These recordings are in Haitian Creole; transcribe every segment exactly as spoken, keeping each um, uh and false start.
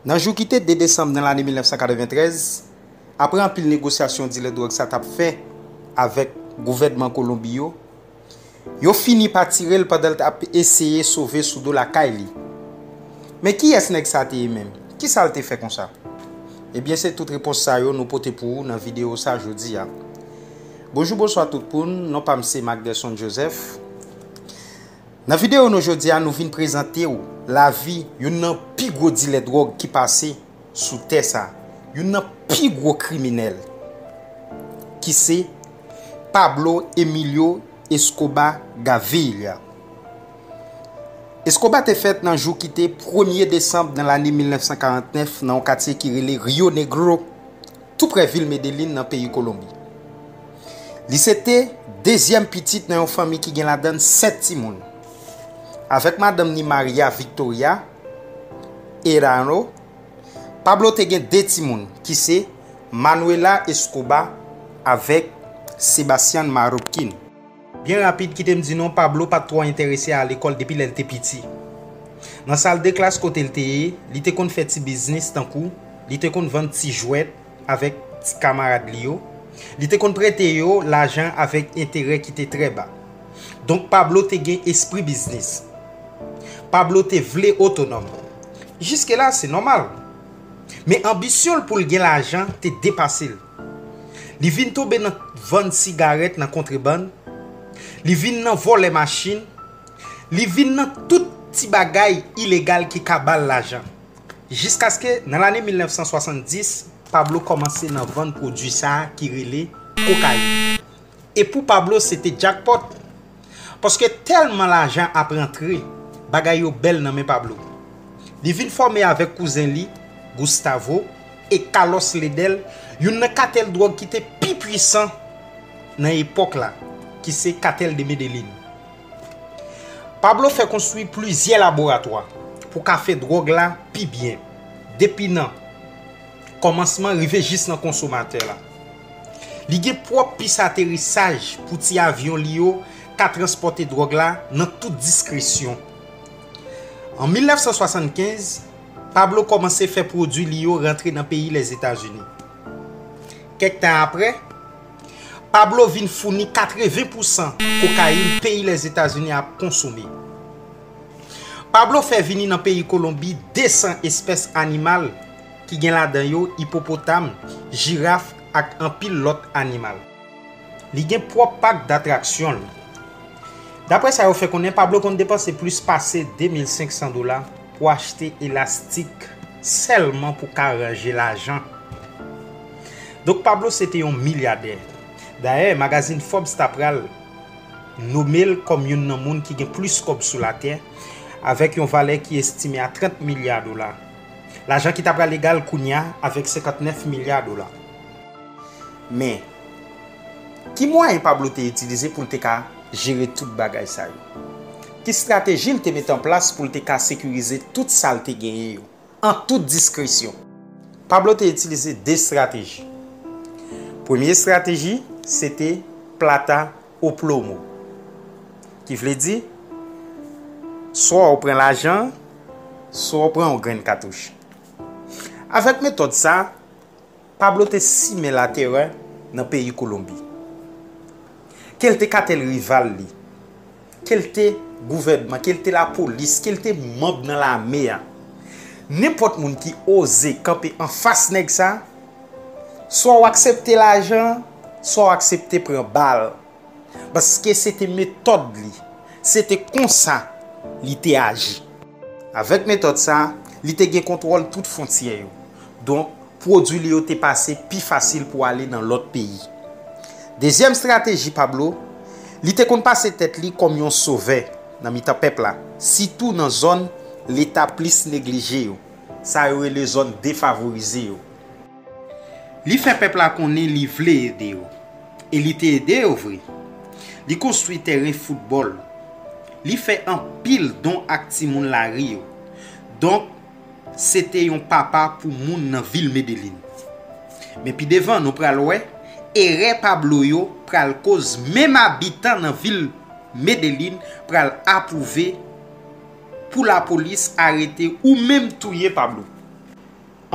Nan jou ki te de desanm nan lane mil nèf san katreventrèz, apre anpil negosyasyon dilè dwòg sa t ap fè avèk gouvènman Kolonbi yo, yo fini pa tire l pandan l t ap eseye sove sou do lakay li. Men kiyès nèg sa te ye menm? Kisa l te fè konsa? Ebyen, se tout repons sa yo nou pote pou ou nan videyo sa jodi a. Bonjou, bonswa tout moun, non pa m se Macderson Joseph. Nan videyo nou jodi a, nou vin prezante w lavi youn nan pi gwo dilè dwòg ki pase sou tè sa, youn nan pi gwo kriminèl, ki se Pablo Emilio Escobar Gaviria. Escobar te fèt nan jou ki te premye desanm nan lane mil nèf san karant nèf nan yon katye ki rele Rio Negro, tou prè vil Medellín nan peyi Kolonbi. Li se te dezyèm pitit nan yon fanmi ki gen ladan l sèt timoun. Avèk madanm ni Maria Victoria Herrero, Pablo te gen de timoun, ki se Manuela Escobar avèk Sebastian Marroquín. Byen rapid, kite m di nou, Pablo pa t twò enterese a lekòl depi lè l te piti. Nan sal de klas kote l te ye, li te konn fè ti biznis tankou, li te konn vann ti jwèt avèk ti kamarad li yo. Li te konn prete yo lajan avèk enterè ki te trè ba. Donk, Pablo te gen espri biznis. Pablo te vle otonòm. Jiske la, se nòmal. Men anbisyon l pou l gen lajan te depase l. Li vin tonbe nan vann sigarèt nan kontrebann. Li vin nan vòlè machin. Li vin nan tout ti bagay ilegal ki ka ba l lajan. Jiskaske nan lane mil nèf san swasanndis, Pablo kòmanse nan vann pwodui sa a ki rele kokayin. E pou Pablo, se te jackpot. Paske tèlman lajan ap rantre, bagay yo bèl nan men Pablo. Li vin fòme avèk kouzen li, Gustavo, e Carlos Ledel, youn nan katèl dwòg ki te pi pwisan nan epòk la, ki se Cartel de Medellín. Pablo fè konstwi plizyè laboratwa pou ka fè dwòg la pi byen, depi nan kòmansman rive jis nan konsomatè la. Li gen pwòp pis aterisaj pou ti avyon li yo ka transpòte dwòg la nan tout diskresyon. An mil nèf san swasannkenz, Pablo kòmanse fè pwodui li yo rantre nan peyi Lèzetazini. Kèk tan apre, Pablo vin founi katreven pousan kokayin peyi Lèzetazini ap konsome. Pablo fè vini nan peyi Kolonbi de san espès animal ki gen ladan yo ipopotam, jiraf ak anpil lòt animal. Li gen pwòp pak datraksyon l. Daprè sa yo fè konnen, Pablo konn depanse plis pase de mil senk san dola pou achte elastik sèlman pou ka ranje lajan. Donk, Pablo se te yon milyadè. Dayè, magazin Forbes ta pral nome l kòm youn nan moun ki gen plis kòb sou latè, avèk yon valè ki estime a trant milya dola. Lajan ki ta pral egal kounye a avèk senkantnèf milya dola. Men, ki mwayen Pablo te itilize pou l te ka jere tout bagay sa yo? Ki estrateji l te mete an plas pou l te ka sekirize tout sa l te genyen yo, an tout diskresyon? Pablo te itilize de estrateji. Premye estrateji, se te plata o plomo, ki vle di, swa w pran lajan, swa w pran yon grenn katouch. Avèk metòd sa, Pablo te simen latèrè nan peyi Kolonbi. Ke l te katèl rival li, ke l te gouvènman, ke l te lapolis, ke l te manm nan lame a, nenpòt moun ki oze kanpe anfas nèg sa, swa w aksepte lajan, swa w aksepte pran bal. Paske se te metòd li. Se te konsa li te aji. Avèk metòd sa, li te gen kontwòl tout fwontyè yo. Donk, pwodui li yo te pase pi fasil pou ale nan lòt peyi. Dezyèm estrateji Pablo, li te konn pase tèt li kòm yon sovè nan mitan pèp la, sitou nan zòn Leta plis neglije yo, sa yo rele zòn defavorize yo. Li fè pèp la konnen li vle ede yo. E li te ede yo vre. Li konstwi tèren foutbòl. Li fè anpil don ak timoun lari yo. Donk, se te yon papa pou moun nan vil Medellín. Men pi devan, nou pral wè, erè Pablo yo pral koz menm abitan nan vil Medellín pral apwouve pou lapolis arete ou menm touye Pablo.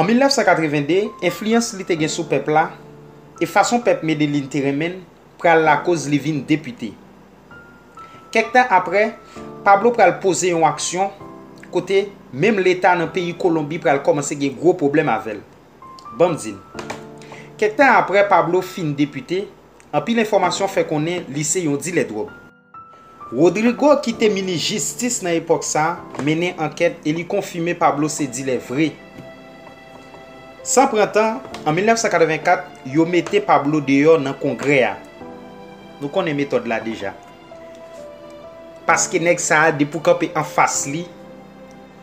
An mil nèf san katreven de, enfliyans li te gen sou pèp la e fason pèp Medellín te renmen l pral lakoz li vin depite. Kèk tan apre, Pablo pral poze yon aksyon kote menm Leta nan peyi Kolonbi pral kòmanse gen gwo pwoblèm avè l. Ban m di n. Kèk tan apre Pablo fin depite, anpil enfòmasyon fè konnen li se yon dilè dwòg. Rodrigo, ki te minis jistis nan epòk sa a, mennen ankèt e li konfime Pablo se dilè vre. San pran tan, an mil nèf san katreven kat, yo mete Pablo deyò nan Kongrè a. Nou konnen metòd la deja. Paske nèg sa a, depi w kanpe anfas li,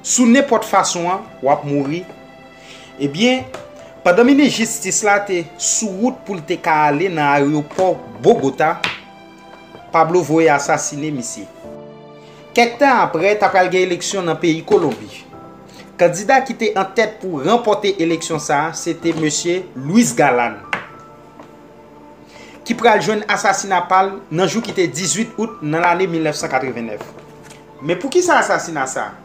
sou nenpòt fason an, w ap mouri. Ebyen, pandan minis jistis la te sou wout pou l te ka ale nan ayewopò Bogota, Pablo voye asasine misye. Kèk tan apre, ta pral gen eleksyon nan peyi Kolonbi. Kandida ki te an tèt pou ranpòte eleksyon sa a, se te mesye Luis Galán, ki pral jwenn asasina pa l nan jou ki te dizuit out nan lane mil nèf san katreven nèf. Men poukisa asasina sa a?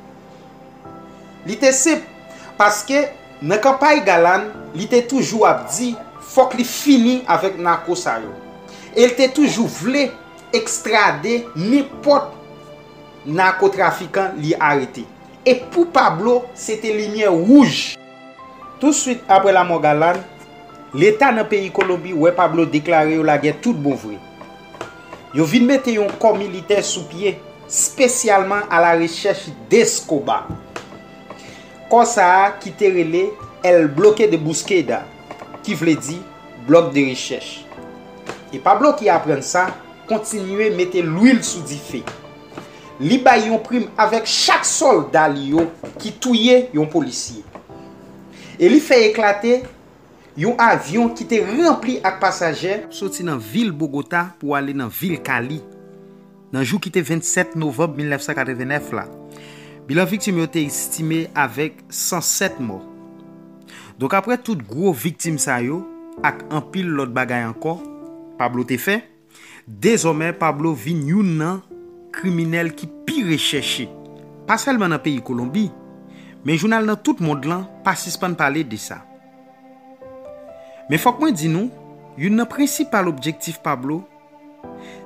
Li te senp, paske nan kanpay Galán, li te toujou ap di fòk li fini avèk nako sa yo. E l te toujou vle ekstrade nenpòt nakotrafikan li arete. E pou Pablo, se te limyè wouj. Touswit apre lanmò Galán, Leta nan peyi Kolonbi wè Pablo deklare yo lagè tout bon vre. Yo vin mete yon kò militè sou pye, espesyalman a la rechèch de Escobar. Kò sa a ki te rele El Bloque de Búsqueda, ki vle di blòk de rechèch. E Pablo ki aprann sa, kontinye mete lwil sou dife. Li bay yon prim avèk chak sòlda li yo ki touye yon polisye. E li fè eklate yon avyon ki te ranpli ak pasaje soti nan vil Bogota pou ale nan vil Cali, nan jou ki te vennsèt novanm mil nèf san katreven nèf la. Bilan viktim yo te estime avèk san sèt mò. Donk, apre tout gwo viktim sa yo, ak anpil lòt bagay ankò, Pablo te fè, dezòmè Pablo vin youn nan kriminèl ki pi rechèche, pa sèlman nan peyi Kolonbi, men jounal nan tout mond lan pa sispann pale de sa. Men fòk mwen di nou, youn nan prensipal objektif Pablo,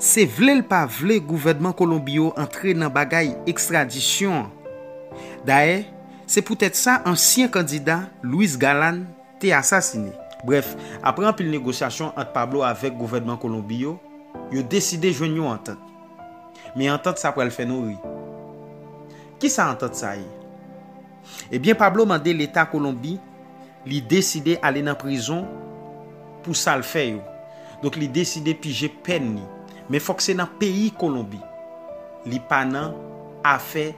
se vle l pa vle gouvènman Kolonbi yo antre nan bagay ekstradisyon an. Dayè, se poutèt sa ansyen kandida Luis Galán te asasine. Brèf, apre anpil negosyasyon ant Pablo avèk gouvènman Kolonbi yo, yo deside jwenn yon antant. Men antant sa pral fè nou ri. Kisa antant sa ye? Ebyen, Pablo mande Leta Kolonbi, li deside ale nan prizon pou sa l fè yo. Donk, li deside pije pèn li. Men fòk se nan peyi Kolonbi. Li pa nan afè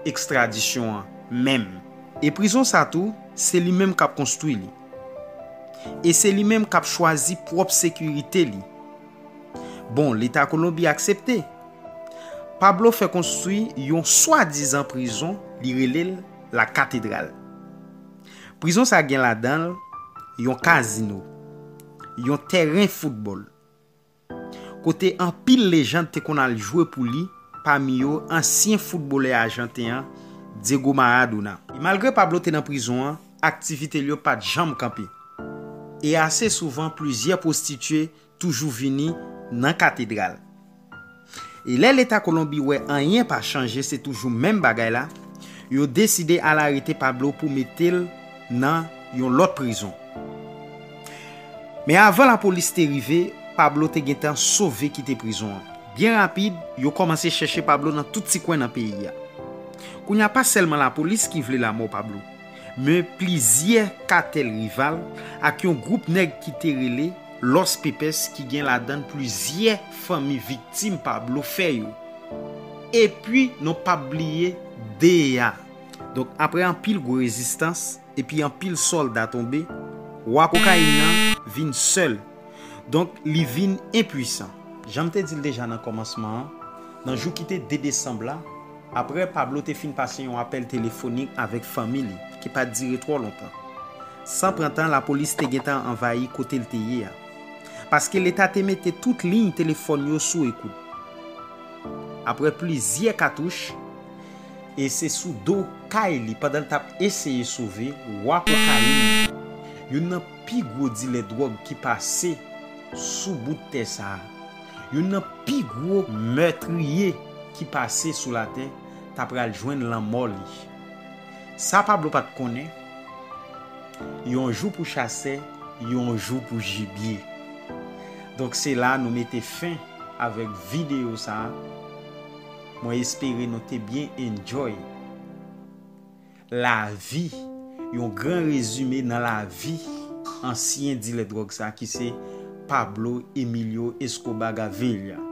ekstradisyon an menm. E prizon sa tou, se li menm k ap konstwi li. E se li menm k ap chwazi pwòp sekirite li. Bon, Leta Kolonbi aksepte. Pablo fè konstwi yon swadizan prizon, li rele l La Catedral. Prizon sa gen ladan l yon kazino, yon tèren foutbòl, kote anpil lejand te konn al jwe pou li, pami yo ansyen foutbolè ajanten an, Diego Maradona. E malgre Pablo te nan prizon an, aktivite l yo pa t janm kanpe. E ase souvan, plizyè pwostitye toujou vini nan Katedral. E lè Leta Kolonbi wè anyen pa chanje, se toujou menm bagay la, yo deside al arete Pablo pou mete l nan yon lòt prizon. Men avan lapolis te rive, Pablo te gentan sove kite prizon an. Byen rapid, yo kòmanse chèche Pablo nan tout ti kwen nan peyi a. Kounye a, pa sèlman lapolis ki vle lanmò Pablo, men plizyè katèl rival ak yon gwoup nèg ki te rele Los Pepes, ki gen ladan l plizyè fanmi viktim Pablo fè yo. Epi, nou p ap bliye D E A. Donk, apre anpil gwo rezistans epi anpil sòlda tonbe, wa kokayin nan vin sèl. Donk, li vin enpwisan. Jan m te di l deja nan kòmansman an, nan jou ki te de desanm la, apre Pablo te fin pase yon apèl telefonik avèk fanmi li, ki pa t dire twò lontan, san pran tan, lapolis te gentan anvayi kote l te ye a. Paske Leta te mete tout liy telefòn yo sou ekout. Apre plizyè katouch, e se sou do kay li pandan l t ap eseye sove wa kokayin, youn nan pi gwo dilè dwòg ki pase sou bout tè sa a, youn nan pi gwo mètriye ki pase sou latè, ta pral jwenn lanmò li. Sa Pablo pa t konnen, yon jou pou chasè, yon jou pou jibye. Donk se la nou mete fen avèk videyo sa a. Mwen espere nou te byen enjoy lavi, yon gran rezime nan lavi ansyen dilè dwòg sa ki se Pablo Emilio Escobar Gaviria.